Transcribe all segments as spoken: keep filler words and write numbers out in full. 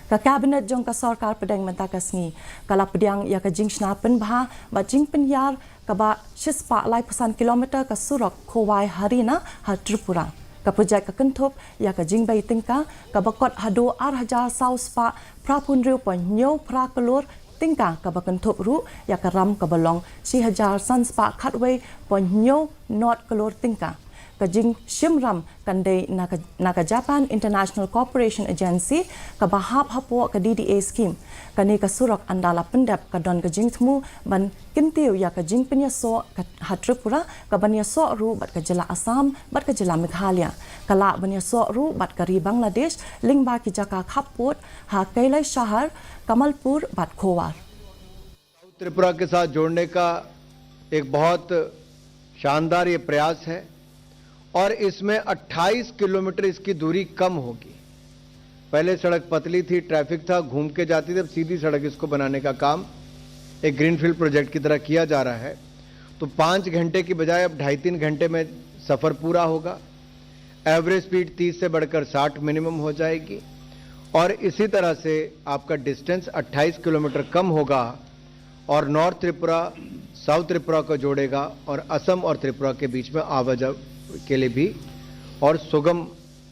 Ka Cabinet jong ka Sorkar Pdeng mynta ka sngi ka la pdiang ïa ka jingshna pynbha bad jingpynïar kaba shispah laiphew san kilometer ka surok Khowai Harina ha Tripura. Ka projek ka kynthup ïa ka jingbei tyngka kaba kot haduh ar hajar saw spah phra phew hynriew point hynñiew phra klur tyngka, kaba kynthup ruh ïa ka ram kaba long shi hajar san spah khatwei point hynñiew nod klur tyngka. Ka jingshim ram kan dei na ka, na ka Japan International Cooperation Agency kaba hap hapoh ka D D A scheme. Kane ka surok ynda la pyndep ka don ka jingthmu ban kyntiew ïa ka jingpynïasoh ka ha Tripura, kaban ïasoh ruh bad ka jylla Assam bad ka jylla Meghalaya. Ka lah ban ïasoh ruh bad ka ri Bangladesh lyngba ki jaka khappud ha Kailashahar, Kamalpur bad Khowar. साउथ त्रिपुरा के साथ जोड़ने का एक बहुत शानदार ये प्रयास है और इसमें अट्ठाईस किलोमीटर इसकी दूरी कम होगी। पहले सड़क पतली थी, ट्रैफिक था, घूम के जाती थी, अब सीधी सड़क इसको बनाने का काम एक ग्रीनफील्ड प्रोजेक्ट की तरह किया जा रहा है। तो पाँच घंटे की बजाय अब ढाई तीन घंटे में सफ़र पूरा होगा। एवरेज स्पीड तीस से बढ़कर साठ मिनिमम हो जाएगी और इसी तरह से आपका डिस्टेंस अट्ठाईस किलोमीटर कम होगा और नॉर्थ त्रिपुरा साउथ त्रिपुरा को जोड़ेगा और असम और त्रिपुरा के बीच में आवाजाही के लिए भी और सुगम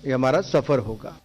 ये हमारा सफ़र होगा।